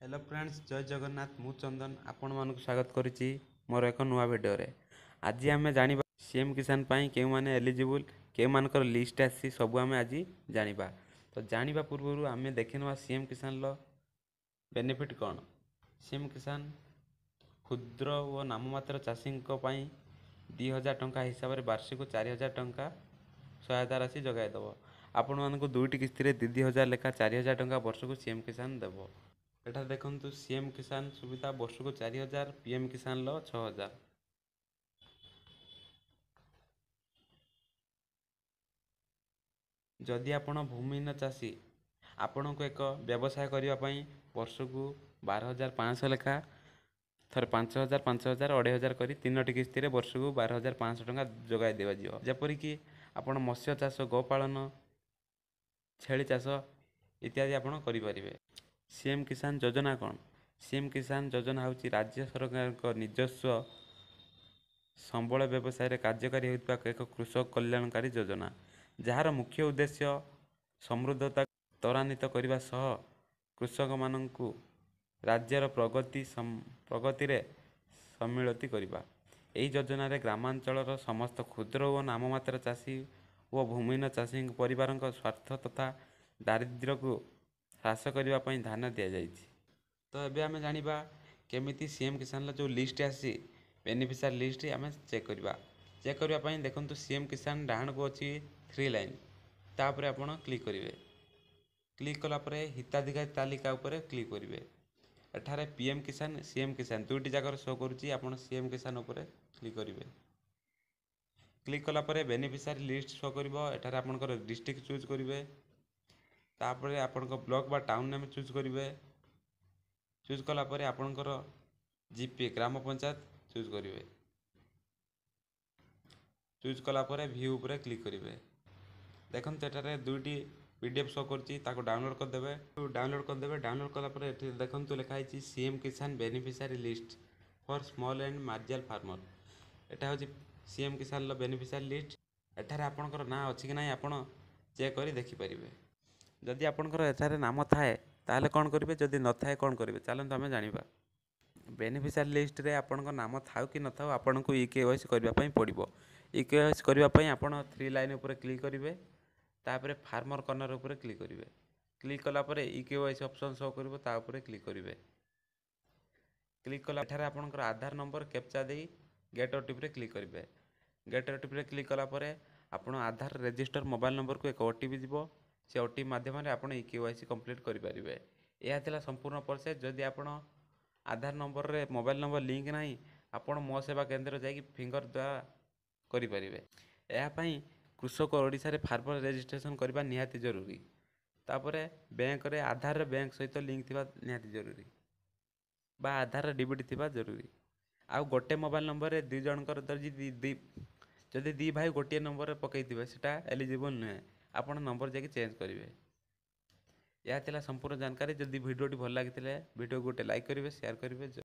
Hello friends, ଜୟ ଜଗନ୍ନାଥ। ମୁଁ ଚନ୍ଦନ ଆପଣମାନଙ୍କୁ ସ୍ୱାଗତ କରୁଛି ମୋର ଏକ ନୂଆ ଭିଡ଼ିଓରେ। ଆଜି ଆମେ ଜାଣିବା ସି ଏମ୍ କିଷାନ ପାଇଁ କେଉଁମାନେ ଏଲିଜିବୁଲ୍, କେଉଁମାନଙ୍କର ଲିଷ୍ଟ ଆସିଛି, ସବୁ ଆମେ ଆଜି ଜାଣିବା। ତ ଜାଣିବା ପୂର୍ବରୁ ଆମେ ଦେଖିନେବା ସି ଏମ୍ କିଷାନର ବେନିଫିଟ୍ କ'ଣ। ସି ଏମ୍ କିଷାନ କ୍ଷୁଦ୍ର ଓ ନାମମାତ୍ର ଚାଷୀଙ୍କ ପାଇଁ 2000 ଟଙ୍କା ହିସାବରେ ବାର୍ଷିକ 4000 ଟଙ୍କା ସହାୟତା ରାଶି ଯୋଗାଇ ଦେବ। ଆପଣମାନଙ୍କୁ ଦୁଇଟି କିସ୍ତିରେ 2 2 ହଜାର ଲେଖା 4000 ଟଙ୍କା ବର୍ଷକୁ ସି ଏମ୍ କିଷାନ ଦେବ। ଏଠାରେ ଦେଖନ୍ତୁ, ସି ଏମ୍ କିଷାନ ସୁବିଧା ବର୍ଷକୁ 4000, ପି ଏମ୍ କିଷାନର 6000। ଯଦି ଆପଣ ଭୂମିହୀନ ଚାଷୀ, ଆପଣଙ୍କୁ ଏକ ବ୍ୟବସାୟ କରିବା ପାଇଁ ବର୍ଷକୁ 12,500 ଲେଖା ଥରେ 5000, 5000, 2500 କରି ତିନୋଟି କିସ୍ତିରେ ବର୍ଷକୁ 12,500 ଟଙ୍କା ଯୋଗାଇ ଦିଆଯିବ। ଯେପରିକି ଆପଣ ମତ୍ସ୍ୟ ଚାଷ, ଗୋପାଳନ, ଛେଳି ଚାଷ ଇତ୍ୟାଦି ଆପଣ କରିପାରିବେ। ସି ଏମ୍ କିଷାନ ଯୋଜନା କ'ଣ? ସି ଏମ୍ କିଷାନ ଯୋଜନା ହେଉଛି ରାଜ୍ୟ ସରକାରଙ୍କ ନିଜସ୍ୱ ସମ୍ବଳ ବ୍ୟବସାୟରେ କାର୍ଯ୍ୟକାରୀ ହେଉଥିବା ଏକ କୃଷକ କଲ୍ୟାଣକାରୀ ଯୋଜନା, ଯାହାର ମୁଖ୍ୟ ଉଦ୍ଦେଶ୍ୟ ସମୃଦ୍ଧତା ତ୍ୱରାନ୍ୱିତ କରିବା ସହ କୃଷକମାନଙ୍କୁ ରାଜ୍ୟର ପ୍ରଗତିରେ ସମ୍ମିଳିତ କରିବା। ଏହି ଯୋଜନାରେ ଗ୍ରାମାଞ୍ଚଳର ସମସ୍ତ କ୍ଷୁଦ୍ର ଓ ନାମମାତ୍ର ଚାଷୀ ଓ ଭୂମିହୀନ ଚାଷୀଙ୍କ ପରିବାରଙ୍କ ସ୍ୱାର୍ଥ ତଥା ଦାରିଦ୍ର୍ୟକୁ ହ୍ରାସ କରିବା ପାଇଁ ଧ୍ୟାନ ଦିଆଯାଇଛି। ତ ଏବେ ଆମେ ଜାଣିବା କେମିତି ସି ଏମ୍ କିଷାନର ଯେଉଁ ଲିଷ୍ଟ ଆସିଛି, ବେନିଫିସିଆରୀ ଲିଷ୍ଟ ଆମେ ଚେକ୍ କରିବା। ଚେକ୍ କରିବା ପାଇଁ ଦେଖନ୍ତୁ, ସି ଏମ୍ କିଷାନ ଡାହାଣକୁ ଅଛି ଥ୍ରୀ ଲାଇନ୍, ତାପରେ ଆପଣ କ୍ଲିକ୍ କରିବେ। କ୍ଲିକ୍ କଲା ପରେ ହିତାଧିକାରୀ ତାଲିକା ଉପରେ କ୍ଲିକ୍ କରିବେ। ଏଠାରେ ପି ଏମ୍ କିଷାନ, ସି ଏମ୍ କିଷାନ ଦୁଇଟି ଜାଗାରେ ଶୋ କରୁଛି। ଆପଣ ସି ଏମ୍ କିଷାନ ଉପରେ କ୍ଲିକ୍ କରିବେ। କ୍ଲିକ୍ କଲା ପରେ ବେନିଫିସିଆରୀ ଲିଷ୍ଟ ଶୋ କରିବ। ଏଠାରେ ଆପଣଙ୍କର ଡିଷ୍ଟ୍ରିକ୍ଟ ଚୁଜ୍ କରିବେ, ତାପରେ ଆପଣଙ୍କ ବ୍ଲକ୍ ବା ଟାଉନ୍ ନେମ୍ ଚୁଜ୍ କରିବେ। ଚୁଜ୍ କଲା ପରେ ଆପଣଙ୍କର ଜି ପି, ଗ୍ରାମ ପଞ୍ଚାୟତ ଚୁଜ୍ କରିବେ। ଚୁଜ୍ କଲା ପରେ ଭ୍ୟୁ ଉପରେ କ୍ଲିକ୍ କରିବେ। ଦେଖନ୍ତୁ, ଏଠାରେ ଦୁଇଟି ପି ଡି ଏଫ୍ ଶୋ କରୁଛି, ତାକୁ ଡାଉନଲୋଡ଼୍ କରିଦେବେ। ଡାଉନଲୋଡ଼୍ କରିଦେବେ। ଡାଉନଲୋଡ଼୍ କଲା ପରେ ଏଠି ଦେଖନ୍ତୁ ଲେଖା ହେଇଛି C M Kisan beneficiary list for small and marginal farmer। ଏଟା ହେଉଛି ସି ଏମ୍ କିଷାନର ବେନିଫିସିଆରୀ ଲିଷ୍ଟ। ଏଠାରେ ଆପଣଙ୍କର ନାଁ ଅଛି କି ନାହିଁ ଆପଣ ଚେକ୍ କରି ଦେଖିପାରିବେ। ଯଦି ଆପଣଙ୍କର ଏଠାରେ ନାମ ଥାଏ ତାହେଲେ କ'ଣ କରିବେ, ଯଦି ନଥାଏ କ'ଣ କରିବେ, ଚାଲନ୍ତୁ ଆମେ ଜାଣିବା। ବେନିଫିସିଆରୀ ଲିଷ୍ଟରେ ଆପଣଙ୍କ ନାମ ଥାଉ କି ନଥାଉ, ଆପଣଙ୍କୁ ଇ କେ ୱାଇ ସି କରିବା ପାଇଁ ପଡ଼ିବ। ଇ କେ ୱାଇ ସି କରିବା ପାଇଁ ଆପଣ ଥ୍ରୀ ଲାଇନ୍ ଉପରେ କ୍ଲିକ୍ କରିବେ, ତାପରେ ଫାର୍ମର କର୍ଣ୍ଣର ଉପରେ କ୍ଲିକ୍ କରିବେ। କ୍ଲିକ୍ କଲା ପରେ ଇ K Y C option show କରିବ, ତା ଉପରେ କ୍ଲିକ୍ କରିବେ। କ୍ଲିକ୍ କଲା ଏଠାରେ ଆପଣଙ୍କର ଆଧାର ନମ୍ବର କ୍ୟାପଚା ଦେଇ ଗେଟ୍ ଓଟିପିରେ କ୍ଲିକ୍ କରିବେ। ଗେଟ୍ ଓଟିପିରେ କ୍ଲିକ୍ କଲା ପରେ ଆପଣ ଆଧାର ରେଜିଷ୍ଟର ମୋବାଇଲ ନମ୍ବରକୁ ଏକ ଓ ଟି ପି ଯିବ। ସେ ଓ ଟି ପି ମାଧ୍ୟମରେ ଆପଣ ଇ କେ ୱାଇ ସି କମ୍ପ୍ଲିଟ୍ କରିପାରିବେ। ଏହା ଥିଲା ସମ୍ପୂର୍ଣ୍ଣ ପ୍ରୋସେସ୍। ଯଦି ଆପଣ ଆଧାର ନମ୍ବରରେ ମୋବାଇଲ ନମ୍ବର ଲିଙ୍କ ନାହିଁ, ଆପଣ ମୋ ସେବା କେନ୍ଦ୍ର ଯାଇକି ଫିଙ୍ଗର ଦ୍ୱାରା କରିପାରିବେ। ଏହା ପାଇଁ କୃଷକ ଓଡ଼ିଶାରେ ଫାର୍ମର ରେଜିଷ୍ଟ୍ରେସନ୍ କରିବା ନିହାତି ଜରୁରୀ। ତାପରେ ବ୍ୟାଙ୍କରେ ଆଧାରରେ ବ୍ୟାଙ୍କ ସହିତ ଲିଙ୍କ ଥିବା ନିହାତି ଜରୁରୀ ବା ଆଧାର ଡିବିଟି ଥିବା ଜରୁରୀ। ଆଉ ଗୋଟେ ମୋବାଇଲ ନମ୍ବରରେ ଦୁଇ ଜଣଙ୍କର, ଯଦି ଦୁଇ ଭାଇ ଗୋଟିଏ ନମ୍ବରରେ ପକାଇଥିବେ, ସେଇଟା ଏଲିଜିବଲ୍ ନୁହେଁ। ଆପଣ ନମ୍ବର ଯାଇକି ଚେଞ୍ଜ କରିବେ। ଏହା ଥିଲା ସମ୍ପୂର୍ଣ୍ଣ ଜାନକାରୀ। ଯଦି ଭିଡ଼ିଓଟି ଭଲ ଲାଗିଥିଲେ ଭିଡ଼ିଓ ଗୋଟେ ଲାଇକ୍ କରିବେ, ସେୟାର କରିବେ।